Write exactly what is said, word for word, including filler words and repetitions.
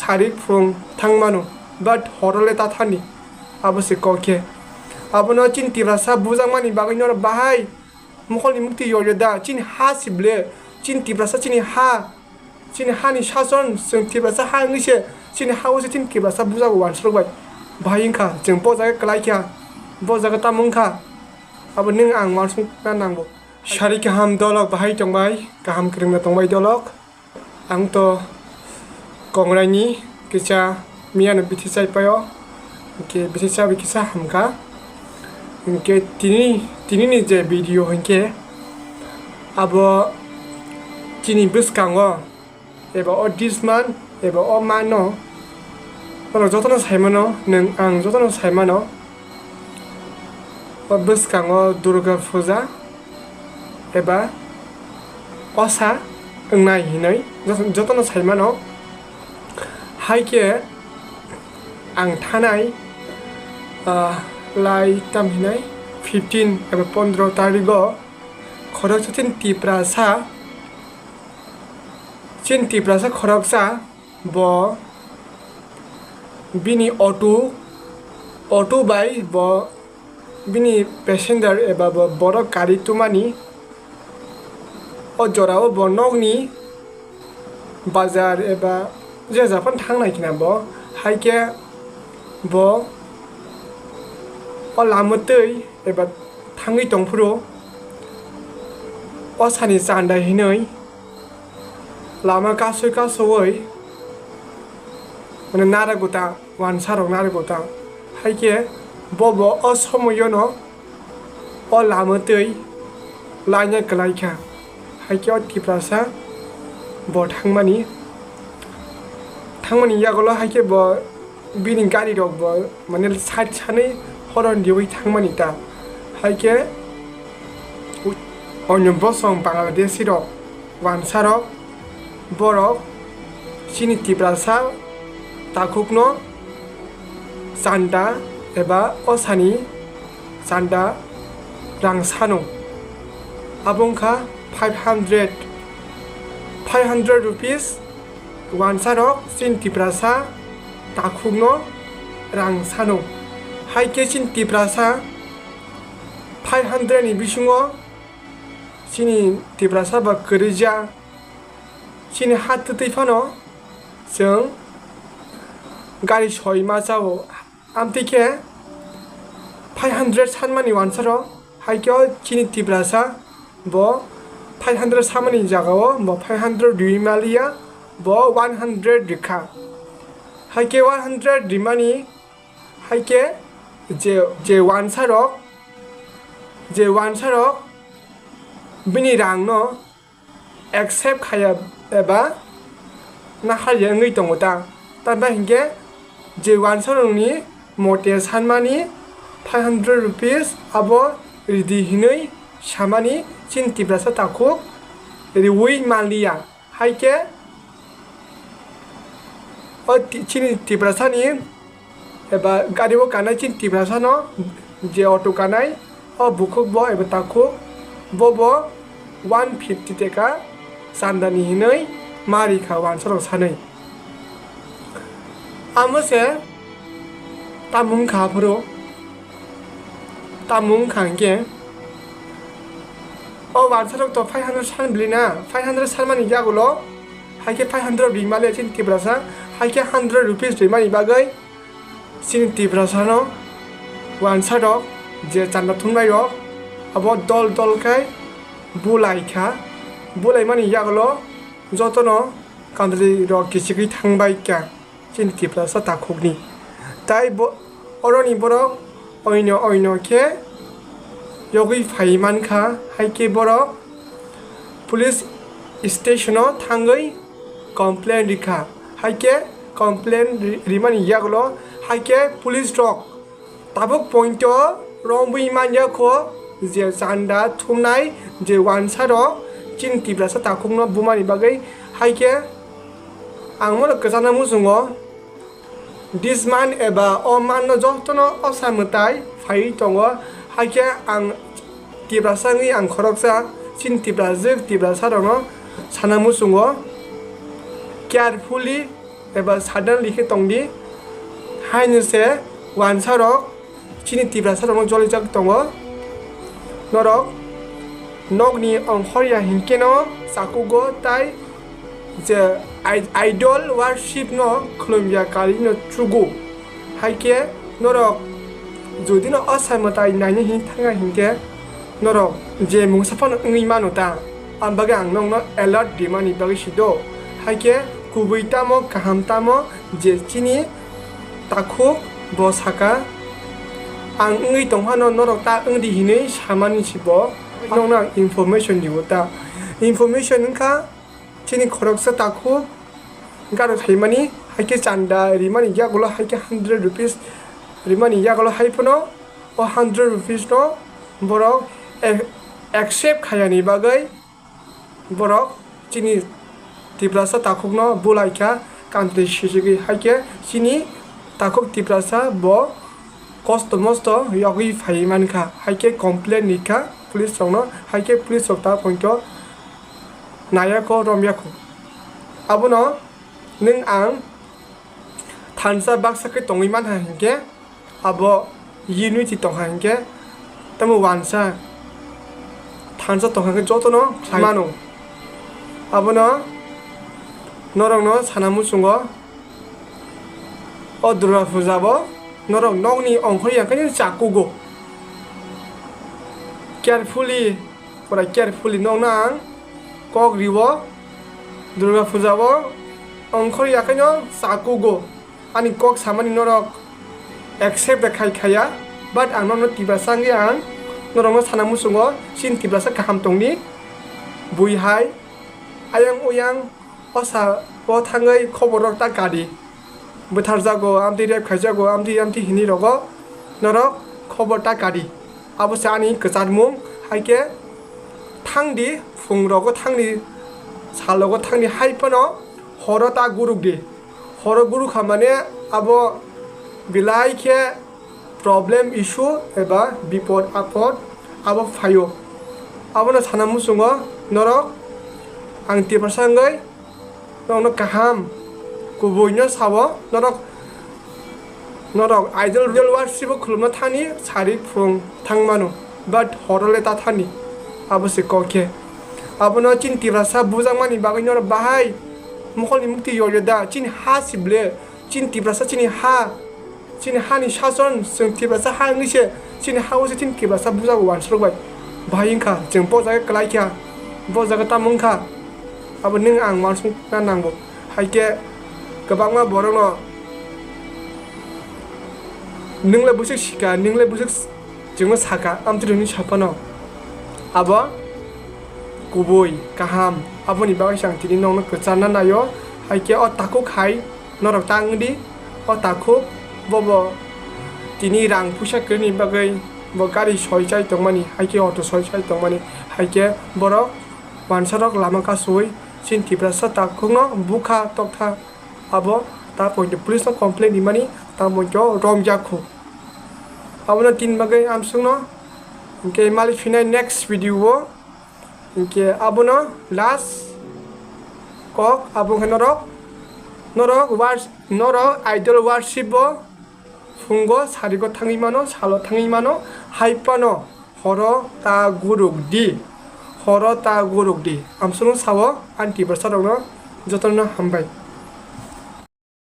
Tarik phung thang mano, but horo le ta thani. Abo se kok khe. Abono chini Tiprasa bujakmani bagwi norok bahai mokholni mukti yoryo da? Chini ha si ble, chini Tiprasa chini ha, chini hani sason, chwng Tiprasa ha wngwi se, chini ha-o se chini Tiprasa bujago wansarok bai. Bahai wngkha, chwng bo jaga kwlai kha, bo jaga tamo wngkha, abo nwng ang wansukna nango. Sari kaham dolok bahai tongbai, kaham kwrwngno tongbai dolok. Ang to Kongrai ni kisa miya no bithi chai paio, hwnkhe bithi chabi kisa hamkha. Hwnkhe tini, tini ni je video hwnkhe abo chini bwskango eba o disman eba o mano norok jotono sai mano, nwng ang jotono sai mano. O bwskango Durga Puja eba osa wngnai hinwi joto-, jotono sai mano. Hai khe ang thanai, ah, lai tam hinai fifteen eba pondro tarigo khoroksa chini Tiprasa, chini Tiprasa khoroksa bo bini auto, auto bai bo bini passenger eba bo borok kari tumani o jorao bo nokni bazar eba je japan thangnai khina bo, hai khe bo o lama twi eba thangwi tongphuru o sani chanda hinwi lama kasui kasui mane nara guta, wansarok nara guta. Hai khe bobo o somoyono o lama twi laina kwlai kha. Hai khe o Tiprasa bo thangmani, thangmani yagulo hai khe bo bini gari rok bo mane side sanwi horn riwi thangmani ta. Hai khe onyo bosong Bangladeshi rok, wansarok, borok chini Tiprasa takhukno chanda eba osani chanda rang sano. Abo wngkha five hundred, five hundred rupees wansarok chini Tiprasa takhukno rang sano. Hai khe chini Tiprasa five hundred ni bisingo chini Tiprasa ba kwrwija, chini ha twtwi phano chwng gari soi ma chao. Amtwi khe five hundred sanmani wansaro, hai khe o chini Tiprasa bo five hundred samani jagao bo five hundred riwi maliya, bo one hundred rikha. Hai khe one hundred rimani, hai khe je, je wansarok, je wansarok bini rangno accept khaya eba naharya wngwi tongo ta. Tamni hinkhe je wansarokni mote sanmani five hundred rupees abo ridi hinwi samani chini Tiprasa takhuk riwi manliya. Hai khe o ti-, chini Tiprasani eba gari o kanai chini Tiprasano je auto kanai, o bukhuk bo eba takhuk bo bo one fifty teka chandani hinwi ma rikha wansarok sanwi. Amo se tamung kha phuru, tamung kha hinkhe o wansarok to five hundred san bili na, five hundred sanmani yagulo hai khe five hundred rimale chini Tiprasa, hai khe hundred rupees rimani bagwi chini Tiprasano wansarok je chanda thumnairok abo dol dol khai bulai kha. Bulaimani yagulo jotono kandri rok kichigwi thangbai kha chini Tiprasa takhukni. Tai bo-, oroni borok oino oino khe yogwi phai mankha, hai khe borok police station o thangwi complain rikha. Hai khe complain ri-, rimani yagulo hai khe police rok tabuk point o romwi manya kho je chanda thumnai je wansarok chini Tiprasa takhukno bumani bagwi. Hai khe ang bono kwchana muchungo. Disman eba o manno jotono osa mwtai phaiwi tongo, hai khe ang Tiprasa wngwi ang khoroksa chini Tiprajwk Tiprasarokno sana muchungo, carefully eba suddenly khe tongdi. Haino se wansarok chini Tiprasarokno jolijak tongo. Norok nokni ongkhorya hinkhe no chakugo tai je i-, idol worship no khulumya kalino chugo. Hai khe norok jodi no o sai mwtai naina hin thangya hinkhe norok je mungsa phano wngwi mano ta, ang bagwi ang nokno alert rimani bagwi si do. Hai khe kubui tamo kaham tamo je chini takhuk bo saka, ang wngwi tongphano norok ta wngdi hinwi samani si bo, nokno ang information rio ta. Information wngkha chini khoroksa takhuk garo khaimani, hai khe chanda rimani yagulo hai khe hundred rupees rimani yagulo hai phano o hundred rupees no borok ac-, accept khayani bagwi borok chini Tiprasa takhukno bulaikha kantri sisigi, hai khe chini takhuk Tiprasa bo kosto mosto yogwi phai mankha, hai khe complain rikha police rokno, hai khe police rok ta poito nayakho romyakho. Abono nwng ang thansa baksa khe tongwi mankha hinkhe, abo unity tongkha hinkhe tamo wansa thansa tongkha khe jotono khlai mano. Abono norokno sana muchungo o Durga Puja bo norok nokni ongkhorya khe chakugo carefully, pura carefully nokno ang kok riwo. Durga Puja o ongkhorya khe no chakugo. Ani kok samani norok accept de khai khaya, but ang norokno Tiprasa wngwi ang norokno sana muchungo chini Tiprasa kaham tongdi. Bui hai ayang uyang osa o thangwi khobor rok ta kadi, bwtharjago, amtwi rape khaijago, amtwi amtwi hinwi rogo norok khobor ta kadi. Abo se ani kwcharmung, hai khe thangdi, phung rogo thangdi, sal rogo thangdi, hai phano horo ta guruk di. Horo guruk kha mane abo belai khe problem issue eba bipod apod abo phaio. Abono sana muchungo norok ang Tiprasa wngwi norokno kaham kubuino sao, norok, norok idol idol worship o khulumna thani sari phung thang mano, but horo le ta thani, abo se kok khe. Abono chini Tiprasa bujakmani bagwi norok bahai mokholni mukti yoyo da, chini ha si ble, chini Tiprasa chini ha. Chini hani sason, chwng Tiprasa ha wngwi se, chini ha-o se chini Tiprasa bujago uansukbai. Bahai wngkha, chwng bo jaga kwlai kha, bo jaga tamo wngkha, abo nwng ang uansukna nango. Hai khe kwbangma borokno, "Nwng le bwswk sika, nwng le bwswk chwngno saka," amtwrwngni saphano. Abo kubui kaham, aboni bagwi se ang tini nokno kwcharna naio. Hai khe o takhuk hai norok ta wng di, o takhuk bobo tini rang puisa kwrwini bagwi bo gari soi chai tongmani, hai khe auto soi chai tongmani, hai khe borok wansarok lama kasui chini Tiprasa takhukno bukha tokha, abo ta poito police no complain rimani, ta poito romjakhu. Abono tin bagwi amsukno hinkhe malik phinai next video o. Hinkhe abono last kok, abo wngkha norok, norok wars-, norok idol worship o phungo sarigo thangwi mano, salo thangwi mano, hai phano horo ta guruk di, horo ta guruk di. Amsukno sao ani Tiprasa rokno jotono hambai.